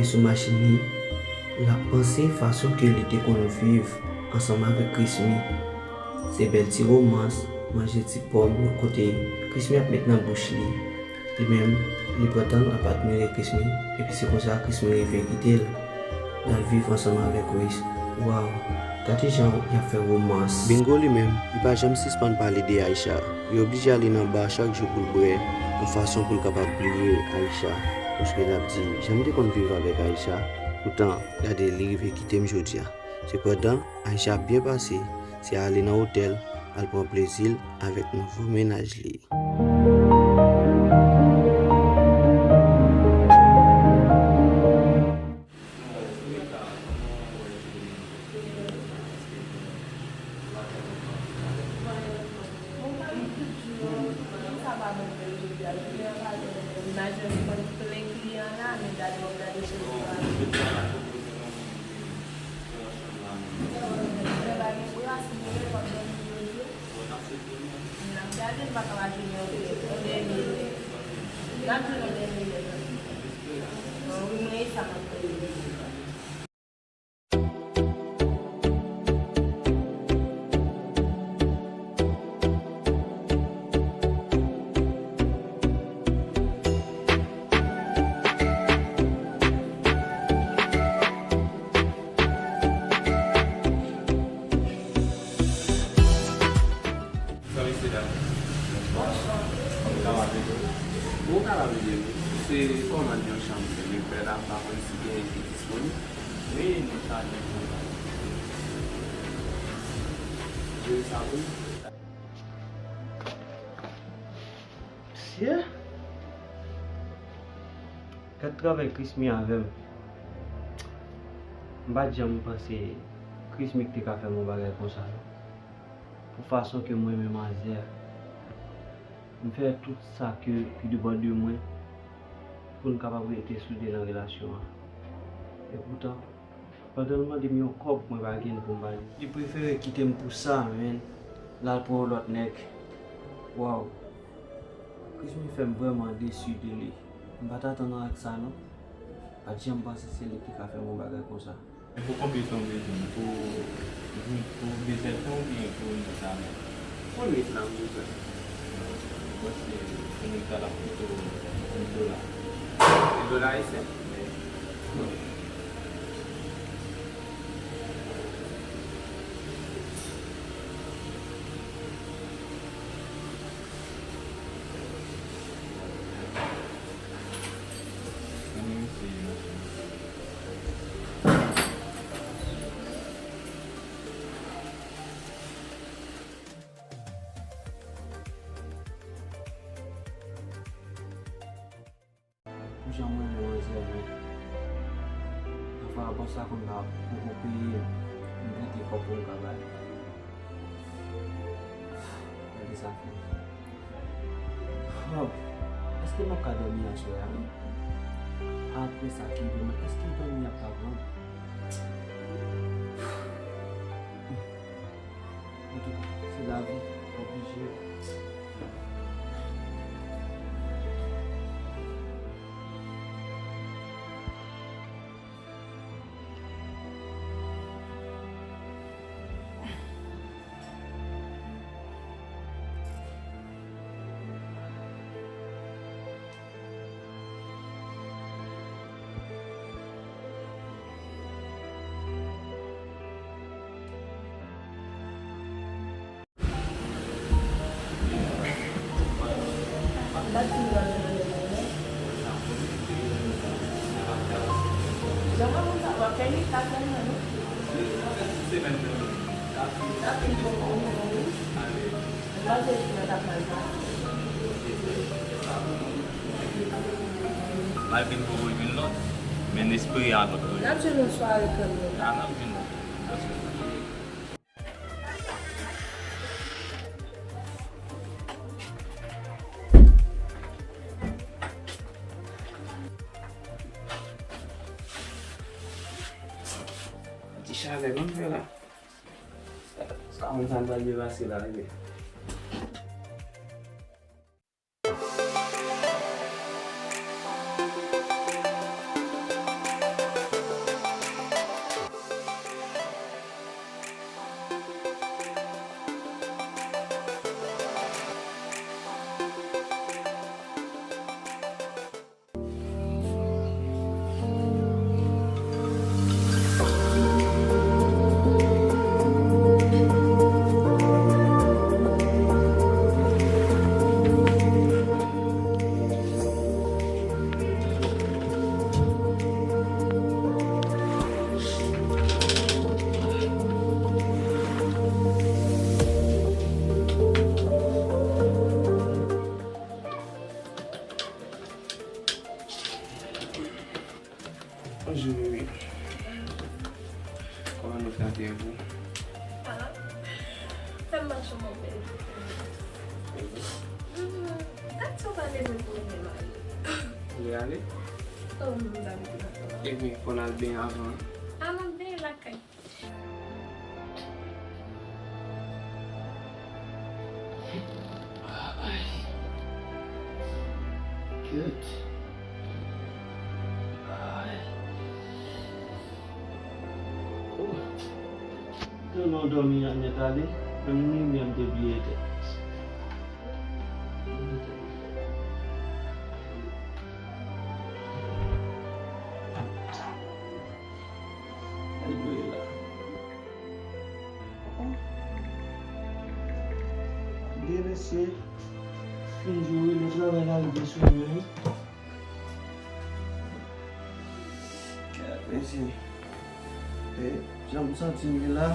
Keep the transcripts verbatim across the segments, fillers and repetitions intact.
sou machin li, l ap panse fason ke li te konn viv ansanm avèk Krismi. Se bèl ti womans, manje ti pòm yo kote Krismi ap met nan bouch li. Li menm, li pran tan l ap admire Krismi, epi se konsa Krismi rive kite l. L al viv ansanm avèk Wis. Waw, gade jan y ap fè womans. Bingo li menm, li pa janm sispann pale de Aisha. Li oblije ale nan ba chak jou pou l bwè, yon fason pou l kapab bliye Aisha. Paske l ap di, jan m te konn viv avèk Aisha, poutan, gade, li rive kite m jodi a. Sepandan, Aisha ap byen pase, se ale nan otèl, al pran plezi l avèk nouvo mennaj li. N ap gade, m pa ka pa jwenn yon, yon dènye. N ap jwenn yon dènye lè. Wi, mwen, e sa m ap mande. Bonswa, mesye dam. Bonswa. Kòman w kapab ede m? Bon, w kapab ede m. Se kòmand yon chanm ke m fè la, m pa konn si gen ki disponib. Wi, nou ka jwenn yon chanm. Jere sa pou m. Mesye, gad travay Krismi avè m. M pa t janm panse Krismi te ka fè m yon bagay konsa, non. Pou fason ke m renmen manzè a, m fè tout sa ke, ki depann de mwen pou n kapab rete soude nan relasyon an. Epoutan, pandan l mande m yon kòb, mwen pa gen l pou m ba li. Li prefere kite m pou sa, menn. L al pran yon lòt nèg. Waw. Krismi fè m vrèman desi de li. M pa t atann ak sa, non. Pa t janm panse se li ki ka fè m yon bagay konsa. E pou konbyen tan w bezwen? Pou, pou bezwen tan oubyen pou yon lòt ane? Pou nwit la m bezwen. Mwen panse pou nwit la l ap koute w mil dola. Mil dola ayisyen? Wi. Pou jan mwen renmen manzè, men pafwa, bòs la konn pa poko peye m, m prete kòb pou m ka ba li. Gade sa fè. Oh, èske m ap ka dòmi aswè a menm? Apre sa ki vre, men èske dòmi ap ka pran m? Antouka, se lavi, oblije. Malgre n poko jwenn lòt, men n espere a lòt tou. N ap jwenn yon sware kanmenm. A, n ap jwenn lòt. Ti chalè m ap fè la. Sa moun sa m pral depase la, wi. Rendez-vous. Ah, fè m mache, mon bèl. Mhm. Gad sa w pale mwen pou mwen ale. Ou vle ale? Oh, m pa mete nan kò. Ebyen, fò n al benyen avan. Ah, m ap benyen lakay. Ay. Good. Ay. Oh. Tèlman dòmi a nèt ale, menm limyè m te bliye etèn. Anmwey la. Byen mesye, fin joure, lè travay la rive sou mwen wi. Gad mesye. E, jan m santi m ye la,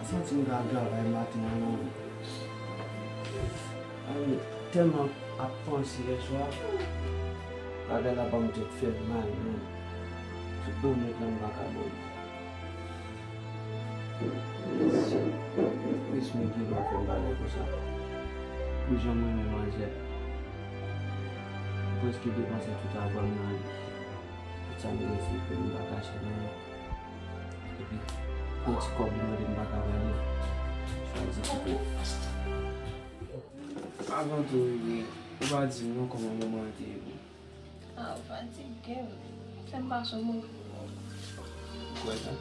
m santi m ka travay maten an non. Mwen tèlman ap panse yèswa, bagay la ban m tèt fè m mal menm. Tout bonèt la m pa ka dòmi. Plis men ki lwa fè m bagay konsa. Pou jan m renmen manzè. M prèske depanse tout avan m nan li. Tout sa m gen se pou m pa kache non. Epi, pou ti kòb li mande m pa ka ba li. Chwazi kite. Avan tou, Riri, ou pa di m non kòman moman an te ye pou ou. Ah, ou fatige m. Fè m pase yon move moman. Ou kwè sa?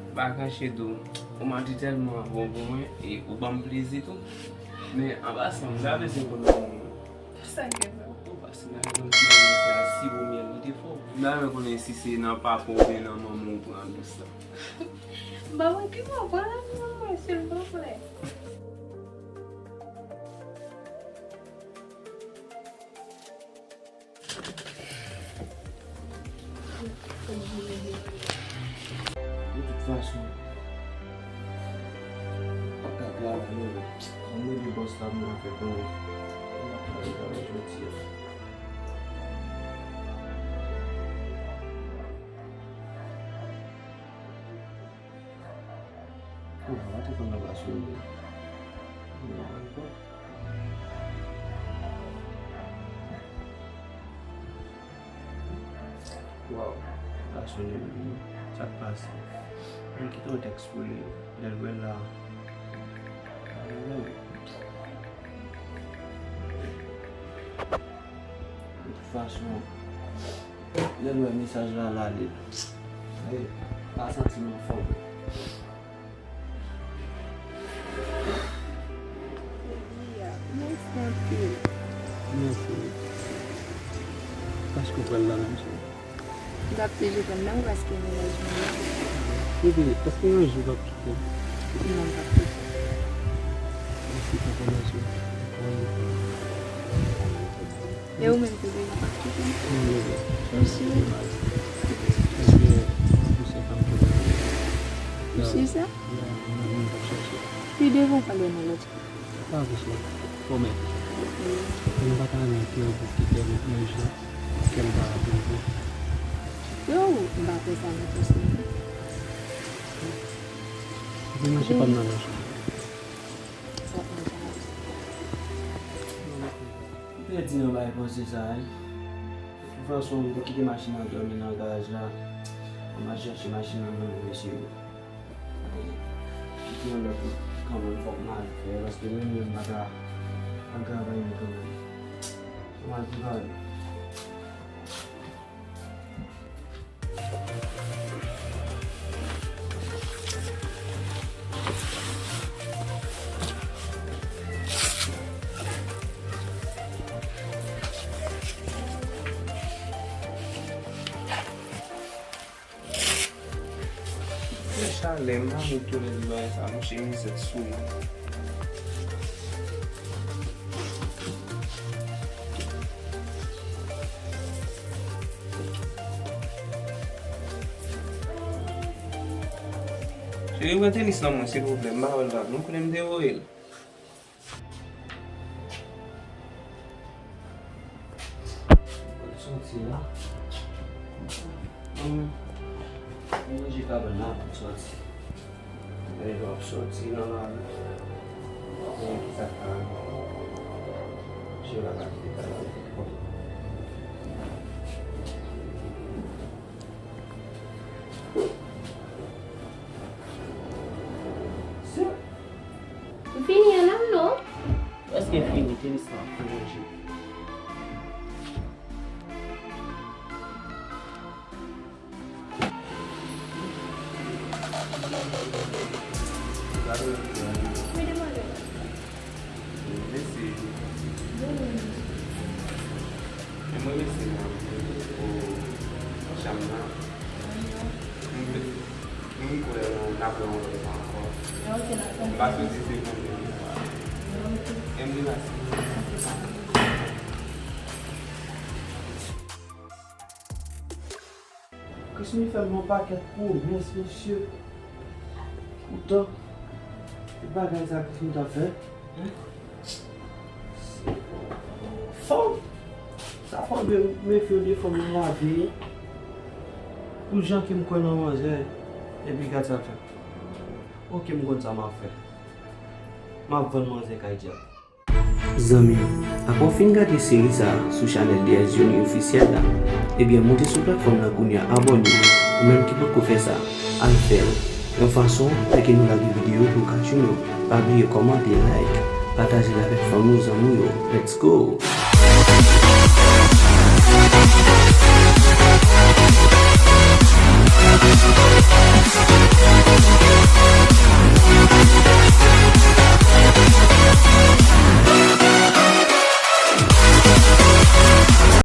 M pa kache di w, ou mati tèlman bon pou mwen, e ou ban m plezi tou. Men, an pasan, m ta bezwen konn moman an. Sa gen menm. Ou pa si nan yon ti nan yon ti a siwo myèl li te fò. M ta renmen konnen si se nan papa w oubyen nan manman w ou pran dous la. M pa wè ki bò w pran nan manman mwen, silvouplè. De tout fason, m ap ka travay non. Jan m rele bòs la pou m ka fè konnen m ap travay travay jodi a. Oh, mwen te konn nan plas yo. Waw, gason yo, sa k pase? Mwen kite yon tèks pou li, lè l wè l la. De tout fason, lè l wè mesaj la, l ale. Ey, pa santi m anfòm. Mèsi anpil. Mèsi. Paske w pral la menm sou. M p ap toujou tann nan paske mennaj mwen la. Bebe, èske yon jou w p ap kite m? Non, m p ap kite w. Mèsi pou konfyans ou. E ou menm tou, bebe, w p ap kite m? Non, bebe. Ou si? Paske ou se fanm ki mwen. Ou si sa? Ya, mwen menm m t ap chèche. Pi devan w pale nan lòt. Pa vle sa. Pwomèt. Mwen pa ka renmen kè w pou kite m yon jou, kè m pa ap leve. Yo, m pa fè sa nan fòs mwen. Epi mache pa m nan manch. Sa pa sa. M pèdi nan bay panse sa, wi. De tout fason, m te kite machin nan dòmi nan garaj la. Mwen al chèche machin nan, mwen mesye yo. Kite yon lòt kanmenm, fòk m al fè, paske menm yo m pa ka al travay menm kanmenm. Fòk m al travay. Gen chalè, m pa vle tounen nan bagay sa, mouche mizè sou mwen. Cheri, pran tenis nan mwen, silvouplè, m pa wè l la. Nou konnen m te voye l. Soti la. Hum. Mwen ranje kabann nan pou m sòti. Lè w ap sòti nan lari, w ap wè kisa k ka rive. Chè la pa kite kabann nan. Sè, m fini an la non. Èske fini tenis la ap fè manje? Wi, demwazèl. Mèsi. E mwen mèsi nan pou chanm nan. M kwè n ap wè yon lòt fwa ankò. M pa swete se konbyen fwa. E m rimèsye. Krismi fè m yon pakèt pwomès, mesye. Poutan, tout bagay sa Krismi t ap fè, fanm, sa fò m mefye w de fanm nan lavi. Pou jan ke m kwè nan manzè, epi gad sa l fè. Oke, m konn sa m ap fè. M ap vann manzè kay dyab. Zanmi m, apre w fin gade seri sa a sou chanèl D S Johnny Officiel la, ebyen monte sou platfòm nan kounye a abòne, ou menm ki potko fè sa, al fè l. Yon fason, lè ke nou lage videyo pou w ka tchoun yo, pa bliye kòmante, like, pataje l avèk fanmi w, zanmi w yo. Let's go!